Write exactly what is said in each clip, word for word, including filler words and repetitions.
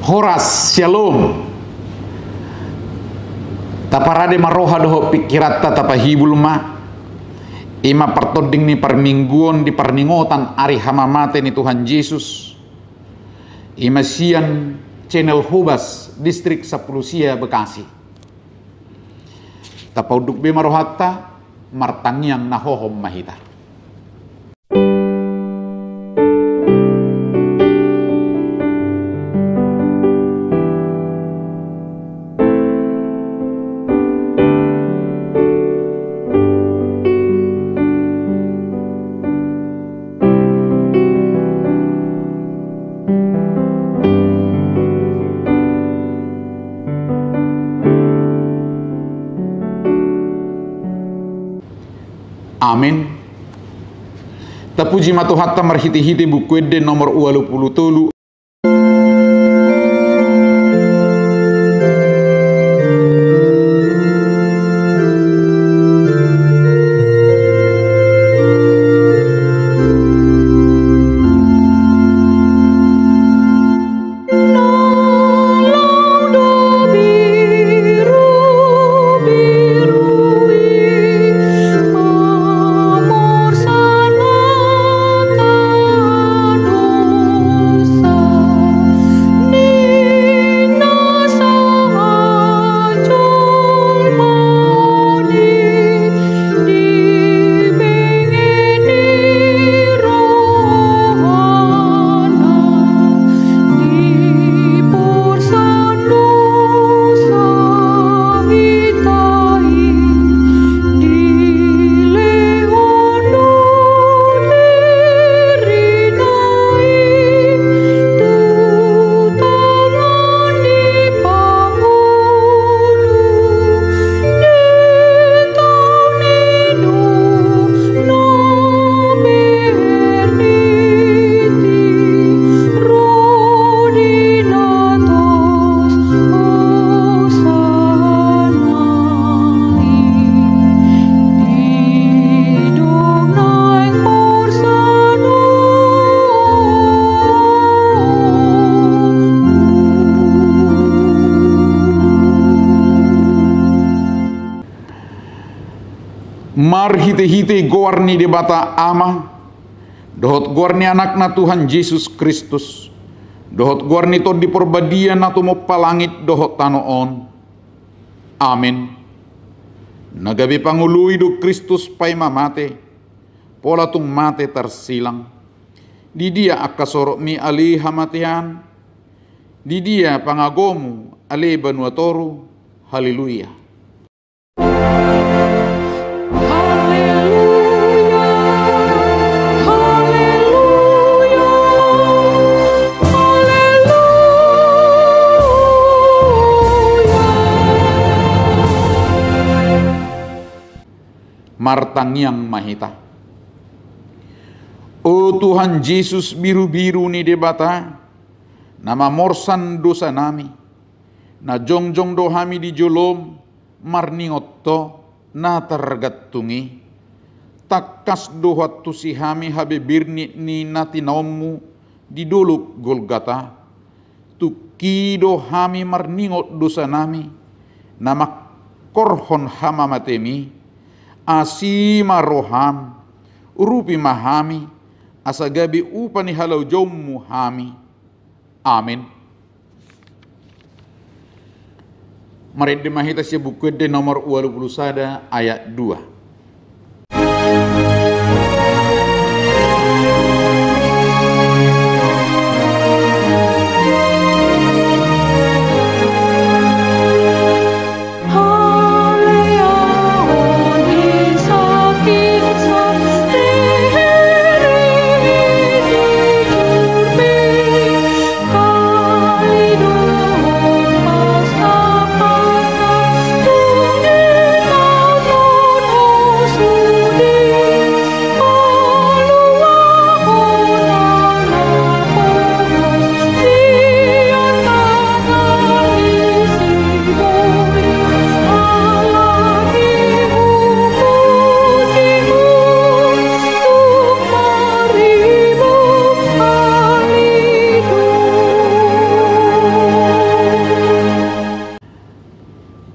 Horas, syalom. Taparade ma roha dohot pingkiranta, tapahibul ma. I ma partording ni parmingguon di parningotan ari hamamate ni Tuhan Jesus. I ma sian channel Hobas, Distrik Sampulu Sia, Bekasi. Tapaunduk be ma rohanta, martangiang na hohom ma hita. Amen. Tapuji ma Tuhanta marhitehite Buku Ende nomor ualu pulu tolu. Marhitehite goar ni Debata Ama, dohot goar ni Anakna Tuhan Jesus Kristus, dohot goar ni Tondi Porbadia na tumompa langit dohot tano on. Amen. Na gabe pangoloi do Kristus paima mate, pola tung mate tarsilang. Di dia angka sorokmi ale hamatean? Di dia pangagomu ale banua toru? Haleluya. Haleluya, haleluya, haleluya. Martangiang ma hita. O Tuhan Jesus, birubiru ni Debata, na mamorsan dosanami, na jongjong do hami di jolom, marningot Ho na targantung i. Tangkas do huantusi hami habebirnit ni na tinaonmu di dolok Golgata. Tungki do hami marningot dosanami, na mangkorhon hamamatemi. Asi ma roham, urupi ma hami, asa gabe upa ni halojaonmu hami. Amen. Marende ma hita sian Buku Ende nomor ualu pulu sada ayat dua.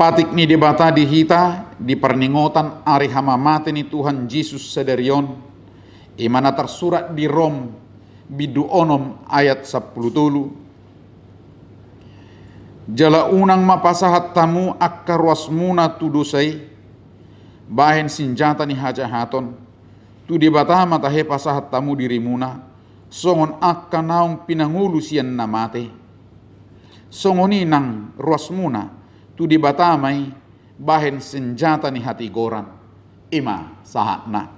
Patik ni Debata di hita di parningotan ari hamamate ni Tuhan Jesus sadari on, i ma na tarsurat di Rom bindu onom ayat sampulu tolu. Jala unang ma pasahat hamu angka ruasmuna tu dosa i, bahen sinjata ni hajahaton, tu Debata ma tahe pasahat hamu dirimuna, songon angka naung pinangolu sian na mate. Songon i nang ruasmuna tu Debata ma i, bahen sinjata ni hatigoran. I ma sahatna.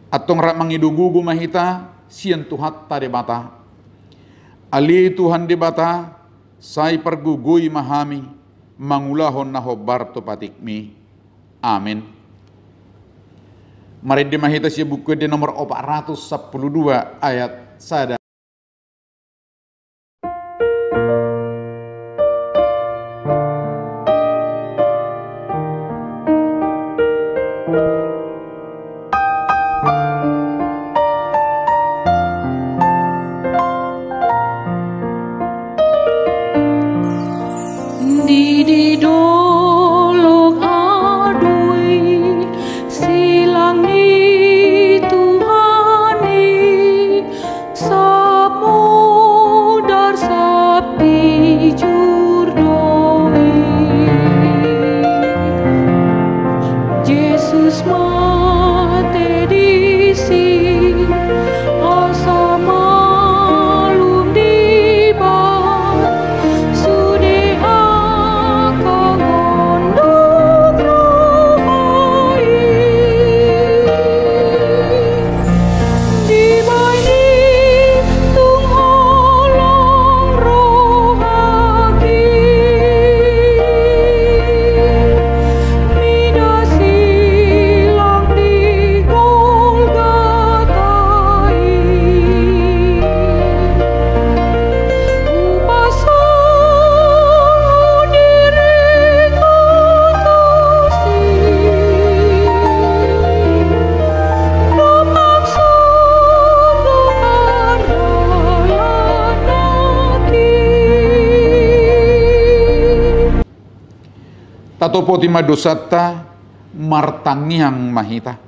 Antong rap mangido gogo ma hita sian Tuhanta Debata. Ale Tuhan Debata, sai pargogoi ma hami mangulahon na hombar tu patikmi. Amen. Marende ma hita sian Buku Ende nomor opat ratus sampulu dua ayat sada. Di, di dolok adui, silang ni Tuhan i, sap mudar sap pijur do i. Jesus mate disi, asa malum dibahen sude angka gondang roha i. Dibahen i tung holong rohangki, mida silang di Golgota i. Hupasahat diringku tusi, dompak surgo pardalananki. Tatopoti ma dosanta, martangiang ma hita.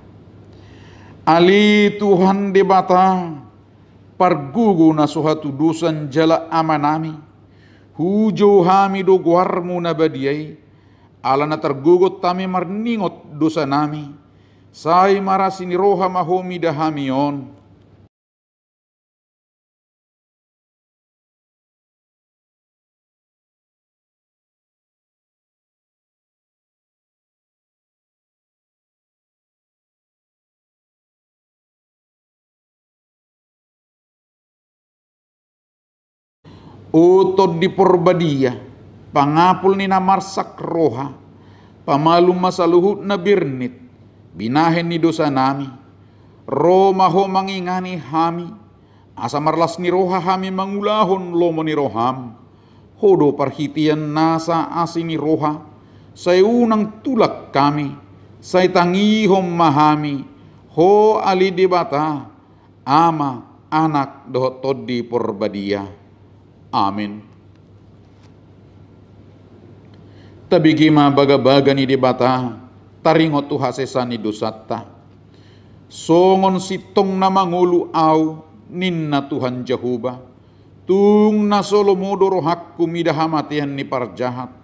Ale Tuhan Debata, pargogo na so hatudosan jala Amanami, hujou hami do goarmu na badia i, ala na targogot hami marningot dosanami, sai marasi ni roha ma Ho mida hami on. O Tondi Porbadia, pangapul ni na marsak roha, pamalum ma saluhut na bernit, binahen ni dosanami, ro ma Ho mangingani hami, asa marlas ni roha hami mangulahon lomo ni roham. Ho do parhitean nasa asi ni roha, sai unang tulak hami, sai tangihon ma hami, Ho ale Debata, Ama, Anak dohot Tondi Porbadia. Amen. Tabege ma bagabaga ni Debata, taringot tu hasesaan ni dosanta. Songon sintong na mangolu ahu, ninna Tuhan Jahowa, tung na so lomo do rohangku mida hamatean ni parjahat,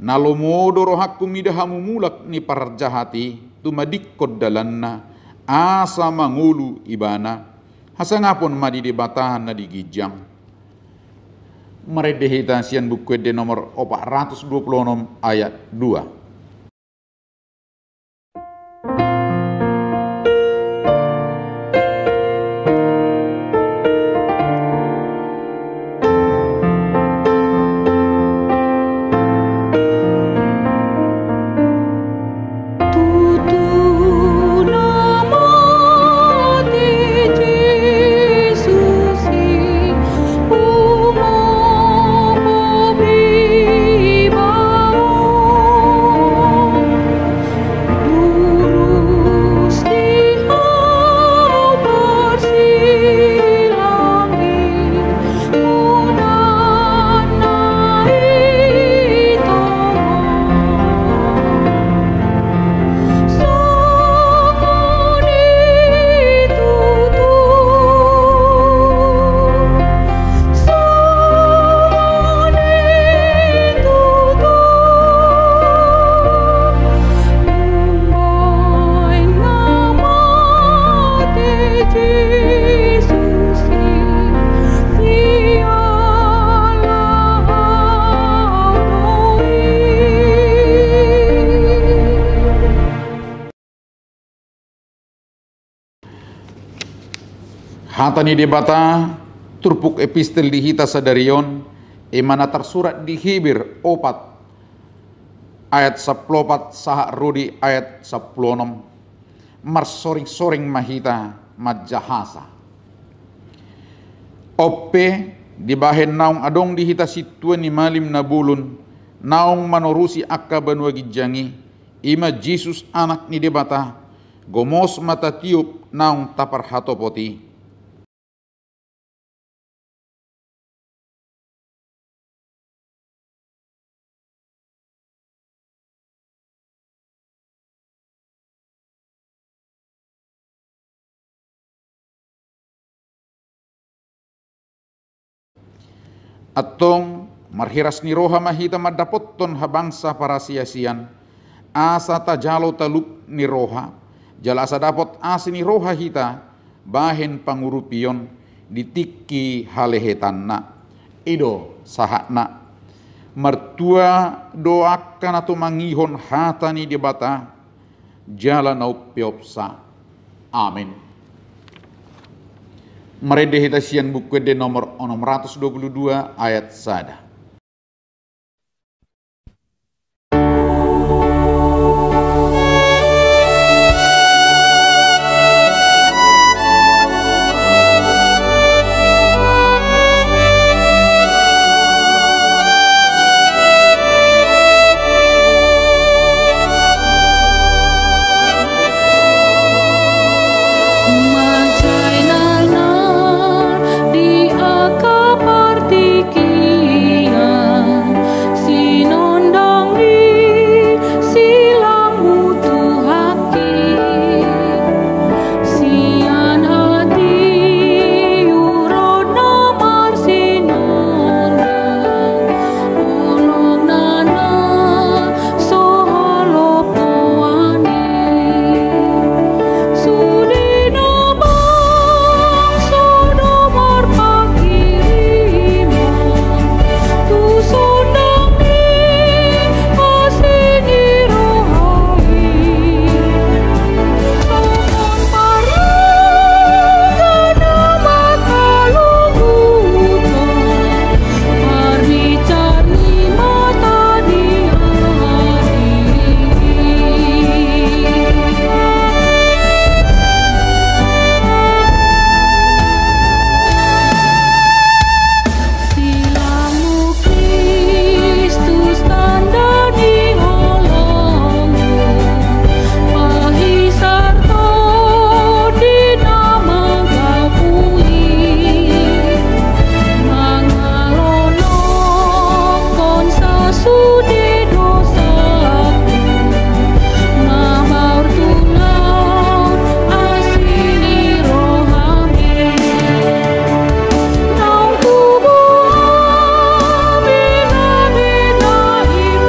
na lomo do rohangku mida hamumulak ni parjahat i, tumadingkon dalanna, asa mangolu ibana. Hasangapon ma di Debata na di ginjang. Marende hita sian Buku Ende nomor opat ratus dua puluh onom ayat dua. Hata ni Debata, turpuk epistel di hita sadari on, i ma na tarsurat di Heber opat ayat sampulu opat sahat ro di ayat sampulu onom. Marsoring-soring ma hita manjahasa. On pe, dibahen naung adong di hita sintua ni malim na bolon, naung manorusi angka banua ginjang i, i ma Jesus Anak ni Debata, gomos ma tatiop naung taparhatopot i. Antong, marhiras ni roha ma hita mandapothon habangsa parasiasian, asa tajalo talup ni roha, jala asa dapot asi ni roha hita, bahen pangurupion di tingki halehetanna. I do sahatna. Martua do angka na tumangihon hata ni Debata, jala na umpeopsa. Amen. Marende hita sian Buku Ende nomor onom ratus dua puluh dua ayat sada. Sinondang ni silangmu Tuhanki, sian hati uron na marsinondang, holong na na so halopoan i. Sude na bangso do marpanghirimon tu sondang ni asi ni roha i. Songon parlingga na manghaluhuthon, marbicar ni mata di ari i. Silangmu Kristus tanda ni holongmu, pahisar tondi na mangapuli, mangalolokhon sasude dosaku, mabaor tu laut asi ni rohami. Naung tubu hami na binahen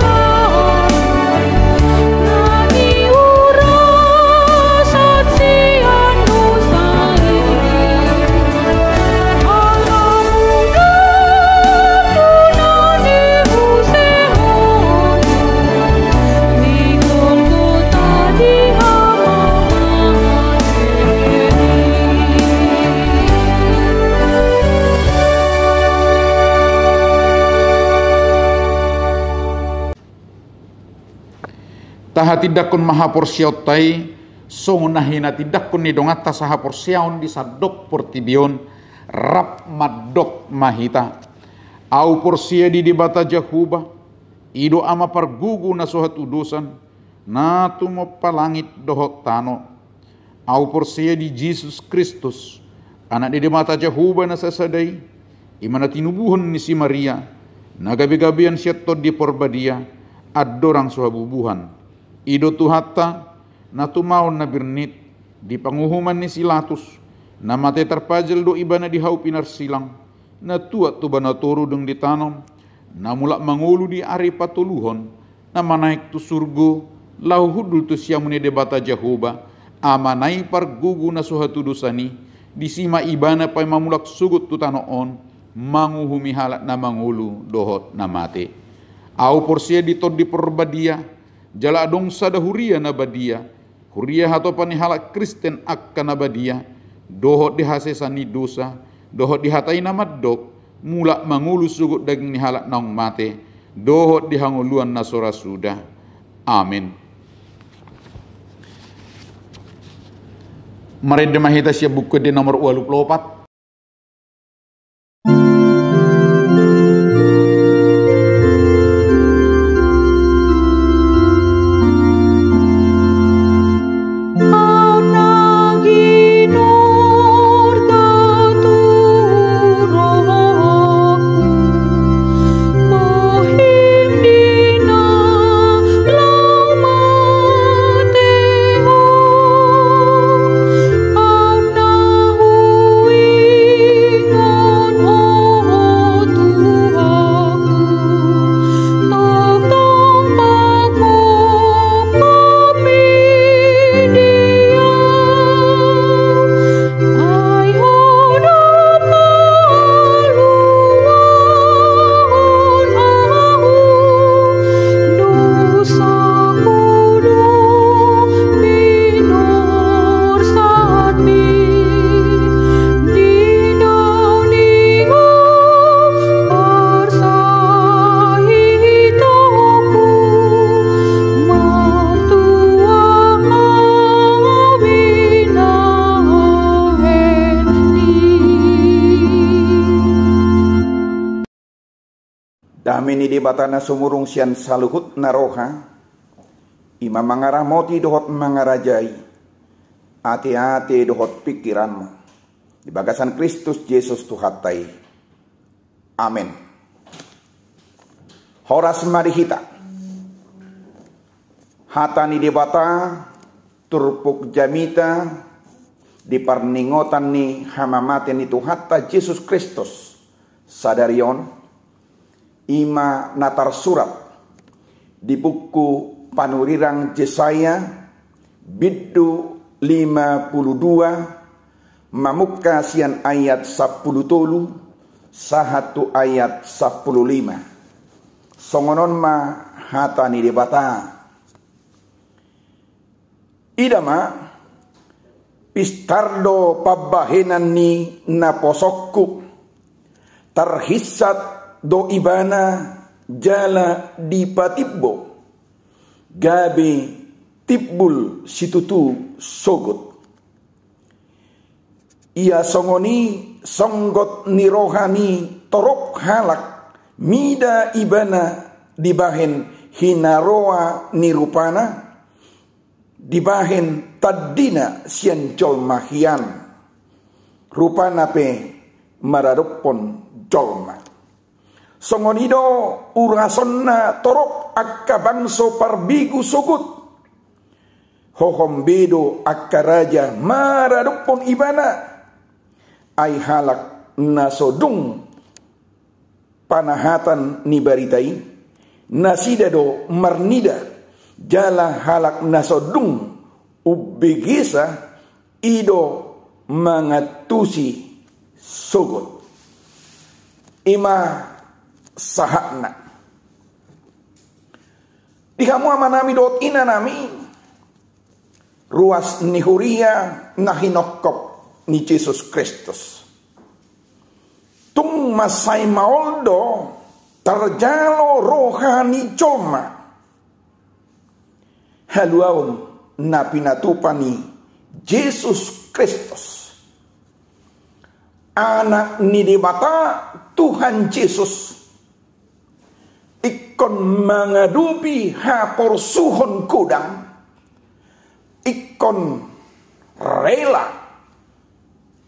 na niuras sian dosa i. Alai muna tu na niusehon di Golgota di hamamate i. Tahatindangkon ma haporseaonta i, songon na hinatindanghon ni donganta sahaporseaon di sandok portibi on, rap mandok ma hita. Ahu porsea di Debata Jahowa, i do Ama pargogo na so hatudosan, na tumompa langit dohot tano. Ahu porsea di Jesus Kristus, Anak ni Debata Jahowa na sasada i, i ma na tinubuhon ni si Maria, na gabegabean sian Tondi Porbadia, andorang so habubuhan. I do Tuhanta, na tumaon na birnit, di panguhuman ni si Latus, na mate tarpajal do ibana di hau pinarsilang, na tuat tu banua toru dung ditanom, na mulak mangolu di ari patoluhon, na manaek tu surgo, laho hundul tu siamun ni Debata Jahowa, Amana i pargogo na so hatudosan i, disi ma ibana paima mulak sogot tu tano on, manguhumi halak na mangolu dohot na mate. Ahu porsea di Tondi Porbadia, jala adong sada huria na badia, huria hatopan ni halak Kristen angka na badia, dohot di hasesaan ni dosa, dohot di hata i na mandok, mulak mangolu sogot daging ni halak naung mate, dohot di hangoluan na so ra suda. Amen. Marende ma hita sian Buku Ende nomor ualu pulu opat. Dame ni Debata na sumurung sian saluhutna roha, i ma mangaramoti dohot mangarajai ate-ate dohot pingkiranmu di bagasan Kristus Jesus Tuhanta i. Amen. Horas ma di hita. Hata ni Debata turpuk jamita di parningotan ni hamamate ni Tuhanta Jesus Kristus sadari on, i ma na tarsurat di buku panurirang Jesaya, bindu lima pulu dua, mamungka sian ayat sampulu tolu sahat tu ayat sampulu lima. Songon on ma hata ni Debata. Ida ma, pistar do pambahenan ni naposongku, tarhinsat do ibana jala dipatimbo, gabe timbul situtu sogot. Ia songon i songgot ni roha ni torop halak mida ibana dibahen hinaroa ni rupana, dibahen tandina sian jolma hian, rupana pe maradophon jolma. Songon i do urasonna torop angka bangso parbigu sogot. Hohom be do angka raja maradophon ibana. Ai halak na so dung panahatan ni barita i, nasida do marnida, jala halak na so dung umbegesa, i do mangantusi sogot. I ma sahatna. Di hamu amanami dohot inanami, ruas ni huria na hinophop ni Jesus Kristus. Tung mansai maol do tarjalo roha ni jolma haluaon na pinatupa ni Jesus Kristus, Anak ni Debata, Tuhan Jesus, ingkon mangadopi haporsuhon godang, ingkon rela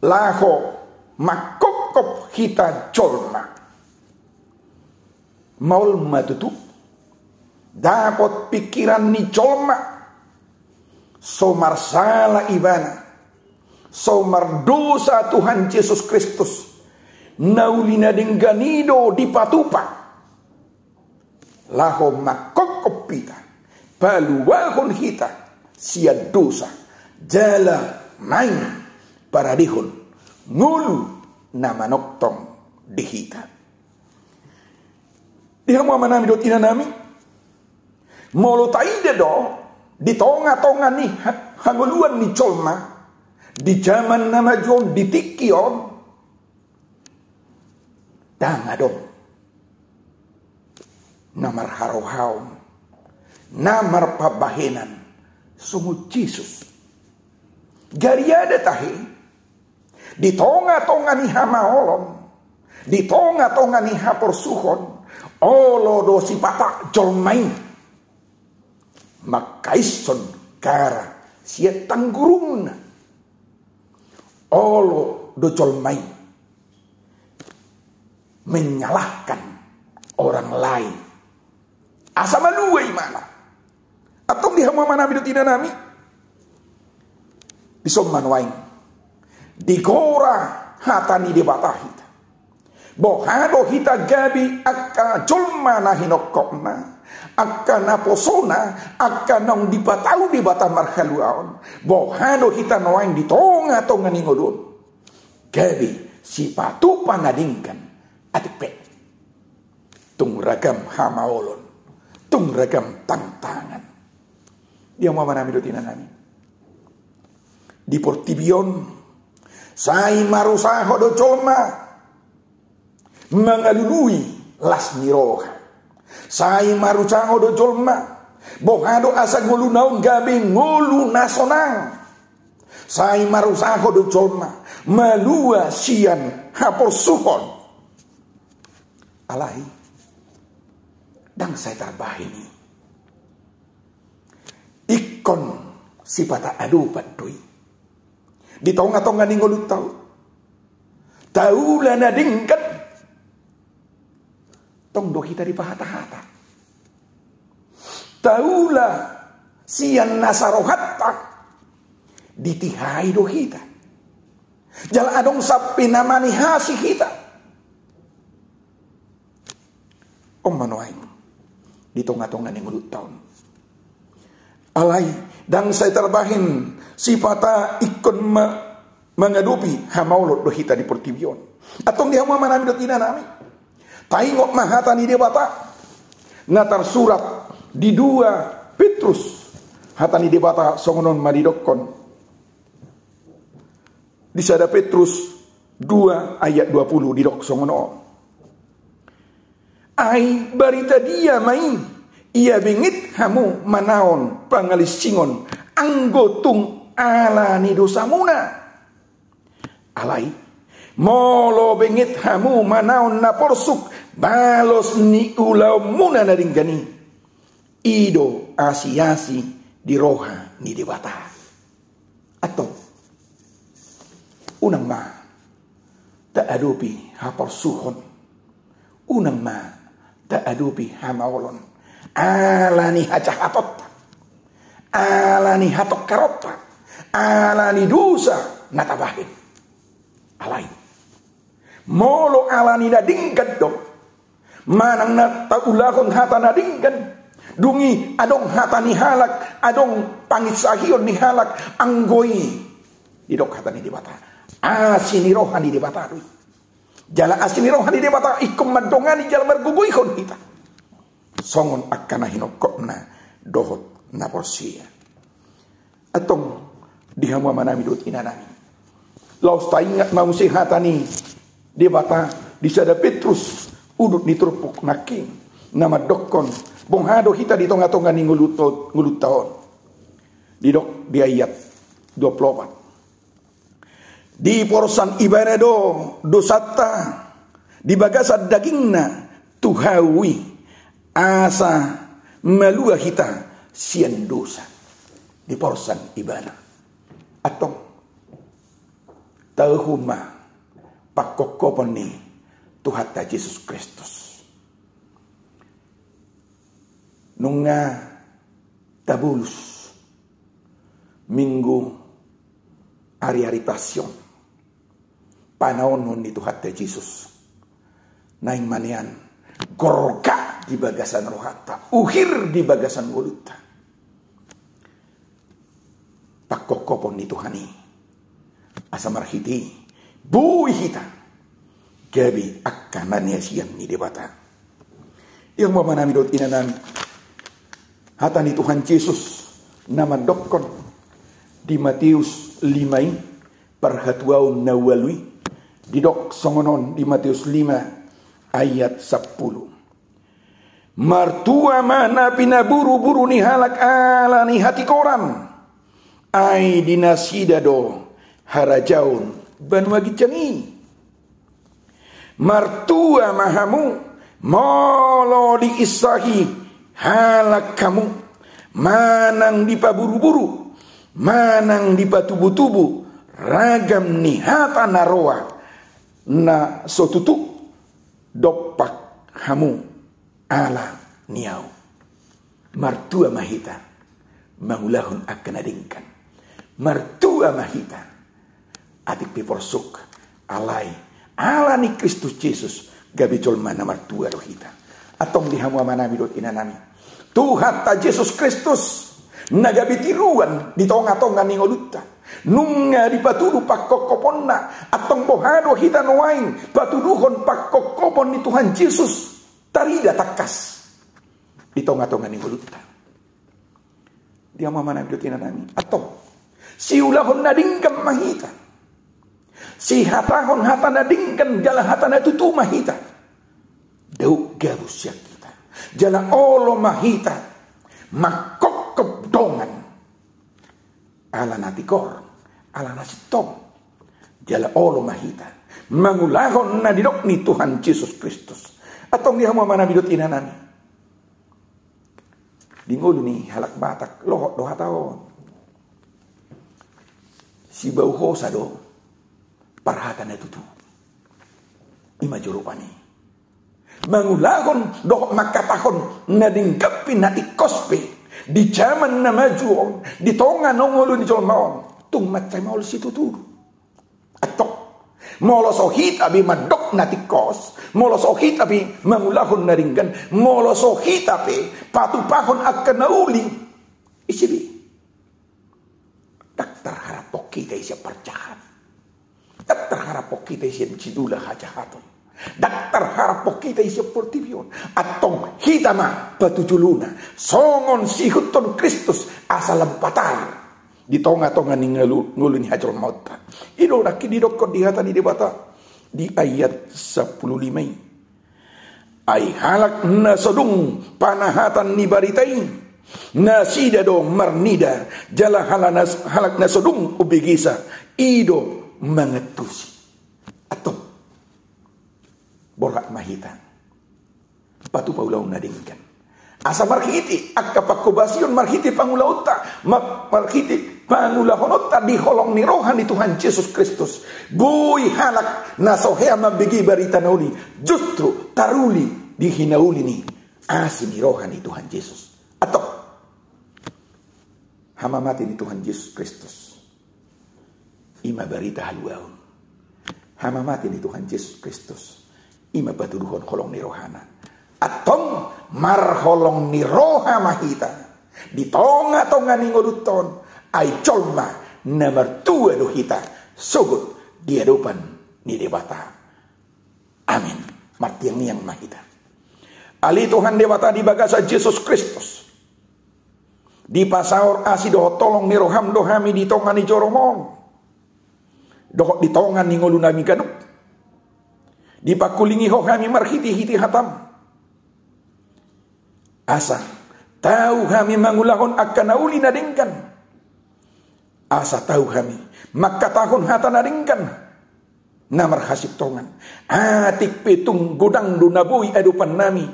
laho mangkophop hita jolma. Maol ma tutu dapot pingkiran ni jolma. So marsala ibana, so mardosa Tuhan Jesus Kristus, na uli na denggan i do dipatupa laho mangkophop hita, paluahon hita sian dosa, jala naeng paradehon ngolu na manongtong di hita. Di hamu amanami dohot inanami, molo taida do di tonga-tonga ni ha-, hangoluan ni jolma, Di jaman na maju on, di tingki on, ndang adong na marharohaon, na marpambahenan songon Jesus. Gariada tahe, di tonga-tonga ni hamaolon, di tonga-tonga ni haporsuhon, olo do sipata jolma i mangkaishon gara sian tanggurungna. Olo do jolma i menyalahkan orang lain asa malua imana. Antong di hamu amanami dohot inanami, dison ma nuaeng digora hata ni Debata hita. Boha do hita gabe angka jolma na hinongkopna, angka naposona, angka naung dipatau Debata marhaluaon? Boha do hita nuaeng di tonga-tonga ni ngolu on gabe sipatupa na denggan? Atik pe tung ragam hamaolon, tung ragam tantangan. Di hamu amanami dohot inanami, di portibi on sai marusaha do jolma mangalului las ni roha. Sai marusaha do jolma boha do asa ngoluna on gabe ngolu na sonang. Sai marusaha do jolma malua sian haporsuhon. Alai ndang sai tarbahen i. Ingkon sipata adopan do i di tonga-tonga ni ngolunta on. Taula na denggan, tong do hita dipahata-hata. Taula sian nasa rohanta, ditihai do hita. Jala adong sampe na manihasi hita. On ma nuaeng di tonga-tonga ni ngolunta on. Alai ndang sai tarbahen sipata ingkon ma-, mangadopi hamaolon do hita di portibi on. Antong di hamu amanami dohot inanami, taingot ma hata ni Debata na tarsurat di dua Petrus. Hata ni Debata songon on ma didokkon. Di sada Petrus dua ayat dua pulu didok songon on. Ai barita dia ma i, ia benget hamu manaon pangalinsingon anggo tung ala ni dosamuna? Alai molo benget hamu manaon na porsuk balos ni ulaonmuna na denggan i, i do asi-asi di roha ni Debata. Antong, unang ma taadopi haporsuhon, unang ma taadopi hamaolon ala ni hajahatonta, ala ni hatongkaronta, ala ni dosa na tabahen. Alai molo ala ni na denggan do, manang na taulahon hata na denggan, dung i adong hata ni halak, adong panginsahion ni halak, anggo i didok hata ni Debata, asi ni roha ni Debata do i. Jala asi ni roha ni Debata ingkon mandongani jala margogoihon hita songon angka na hinongkopna dohot na porsea. Antong di hamu amanami dohot inanami, laos taingat ma muse hata ni Debata di sada Petrus udut ni turpuk nangkin na mandokkon boha do hita di tonga-tonga ni ngolu-, ngolunta on. Didok di ayat dua pulu opat. Diporsan ibana do dosanta di bagasan dagingna tu hau i, asa malua hita sian dosa. Diporsan ibana. Antong, tauhon ma pangkophopon ni Tuhanta Jesus Kristus. Nunga tabolus Minggu ari-ari Pasion, panaonon ni Tuhanta Jesus. Naeng ma nian gorgak di bagasan rohanta, uhir di bagasan ngolunta pangkophopon ni Tuhan i, asa marhite i boi hita gabe angka na niasian ni Debata. Ia ma, amanami dohot inanami, hata ni Tuhan Jesus na mandokkon di Mateus lima i, Parhatuaon na ualu i didok songon on di Mateus lima ayat sampulu. Martua ma na pinaburu-buru ni halak ala ni hatikoran, ai di nasida do harajaon banua ginjang i. Martua ma hamu, molo diinsahi halak hamu, manang dipaburu-buru, manang dipatubu-tubu ragam ni hata na roa, na so tutu dompak hamu ala ni ahu. Martua ma hita mangulahon angka na denggan. Martua ma hita atik pe porsuk, alai ala ni Kristus Jesus gabe jolma na martua do hita. Antong di hamu amanami dohot inanami, Tuhanta Jesus Kristus na gabe tiruan di tonga-tonga ni ngolunta, nunga dipatudu pangkophoponna. Antong boha do hita nuaeng patuduhon pangkophopon ni Tuhan Jesus tarida tangkas di tonga-tonga ni ngolunta? Di hamu amanami dohot inanami, antong siulahon na denggan ma hita, sihatahon hata na denggan jala hata na tutu ma hita. Dao gabus sian hita, jala olo ma hita mangkophop dongan ala na tigor, ala na sintong. Jala olo ma hita mangulahon na nidok ni Tuhan Jesus Kristus. Antong di hamu amanami dohot inanami, di ngolu ni halak Batak lohot do hata on: Sibau hosa do parhata na tutu. I ma joropan i. Mangulahon dohot mangkatahon na denggan pe, na tingkos pe di jaman na maju on, di tonga na ngolu ni jolma on, tung mansai maol situtu do. Antong, molo so hita be mandok na tingkos, molo so hita be mangulahon na denggan, molo so hita be patupahon angka na uli, ise be? Ndang tarharaphon hita i sian parjahat. Ndang tarharaphon hita i sian sidula hajahaton. Ndang tarharaphon hita i sian portibi on. Antong hita ma patujolona songon siihuthon Kristus asa lam patar di tonga-tonga ni ngolu, ngolu ni hajolmaonta. I do nangkin didokkon di hata ni Debata di ayat sampulu lima i. Ai halak na so dung panahatan ni barita i, nasida do marnida, jala halak na, halak na so dung umbegesa, i do mangantusi. Antong, borhat ma hita patupa ulaon na denggan, asa marhite angka panghobasion, marhite pangulaonta, ma-, marhite pangulahononta di holong ni roha ni Tuhan Jesus Kristus, boi halak na so hea mambege barita na uli justru taruli di hinauli ni asi ni roha ni Tuhan Jesus. Antong, hamamate ni Tuhan Jesus Kristus i ma barita haluaon. Hamamate ni Tuhan Jesus Kristus i ma patuduhon holong ni rohana. Antong, marholong ni roha ma hita di tonga-tonga ni ngolunta on, ai jolma na martua do hita sogot di adopan ni Debata. Amin. Martangiang ma hita. Ale Tuhan Debata, di bagasan Jesus Kristus, dipasaor asi dohot holong ni roham do hami di tonga ni joroMon dohot di tonga ni ngolunami ganup. Dipangkulingi Ho hami marhite-hite hatam, asa tau hami mangulahon angka na uli na denggan, asa tau hami mangkatahon hata na denggan na marhasintongan. Atik pe tung godang do na boi adopannami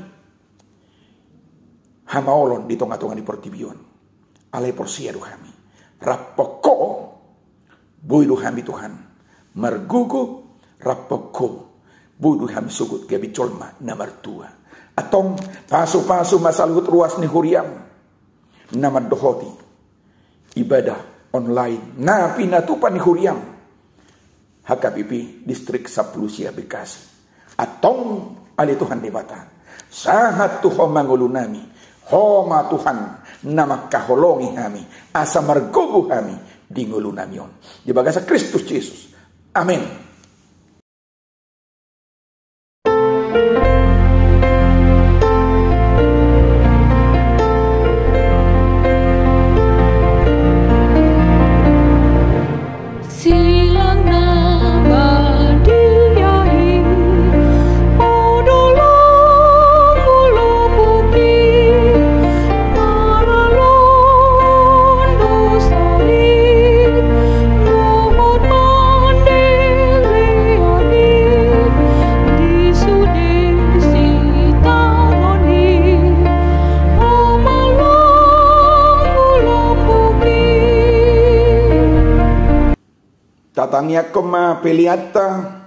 hamaolon di tonga-tonga ni portibi on, alai porsea do hami, rap dohot Ho boi do hami, Tuhan, margogo, rap dohot Ho boi do hami sogot gabe jolma na martua. Antong, pasu-pasu ma saluhut ruas ni huriaM na mandohoti ibadah online na pinatupa ni huriaM H K B P Distrik Sampulu Sia Bekasi. Antong, ale Tuhan Debata, sahat tu Ho ma ngolunami. Ho ma, Tuhan, na mangkaholongi hami asa margogo hami di ngolunami on, di bagasan Kristus Jesus. Amin. Silang Tangiangkon ma peleanta.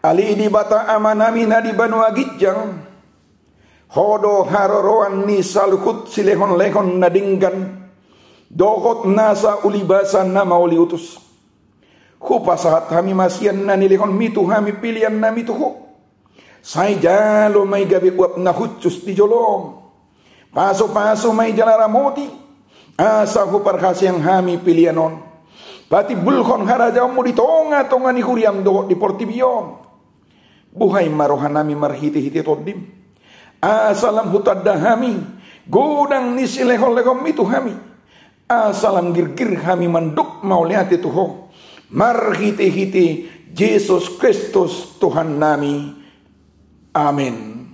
Ale Debata Amanami na di banua ginjang, Ho do haroroan ni saluhut silehonlehon na denggan dohot nasa ulibasa na mauliutus. Hupasahat hami ma sian na nilehonmi tu hami peleannami tu Ho. Sai jalo ma i gabe uap na hushus di jolom. Pasupasu ma i jala ramoti, asa huparhaseang hami pelean on. Patimbulhon harajaonmu di tongatonga ni huriam dohot di portibi on. Buhai ma rohanami marhitehite Tondim, asa lam hutanda hami godang ni silehonlehonmi tu hami, asa lam girgir hami mandok mauliate tu Ho, marhitehite Jesus Kristus Tuhannami. Amen.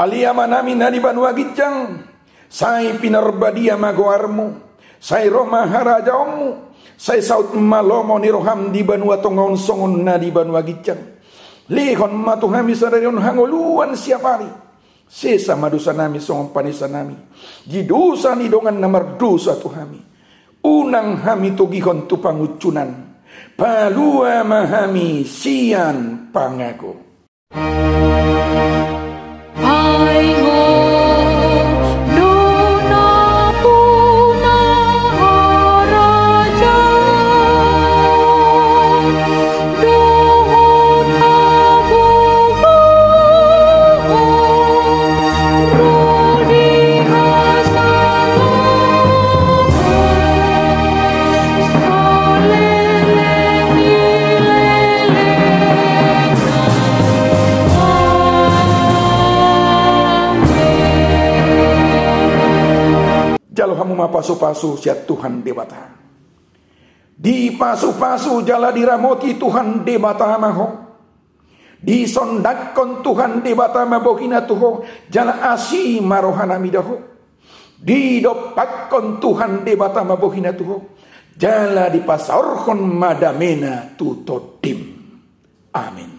Ale Amanami na di banua ginjang, sai pinarbadia ma goarmu, sai ro ma harajaonmu, sai saut ma lomo ni roham di banua tonga on songon na di banua ginjang. Lehon ma tu hami sadari on hangoluan siapari. Sesa ma dosanami songon panesanami di dosa ni dongan na mardosa tu hami. Unang hami togihon tu pangunjunan. Palua ma hami sian pangago. Ai Ho do nampuna harajaon dohot hagogoon ro di hasangapon saleleng ni lelengna. Amen. Jalo hamu ma pasupasu sian Tuhan Debata. Dipasupasu jala diramoti Tuhan Debata ma ho. Disondangkon Tuhan Debata ma bohina tu ho, jala asi ma rohanami da ho. Didompakkon Tuhan Debata ma bohina tu ho, jala dipasaorhon ma damena tu tondim. Amen.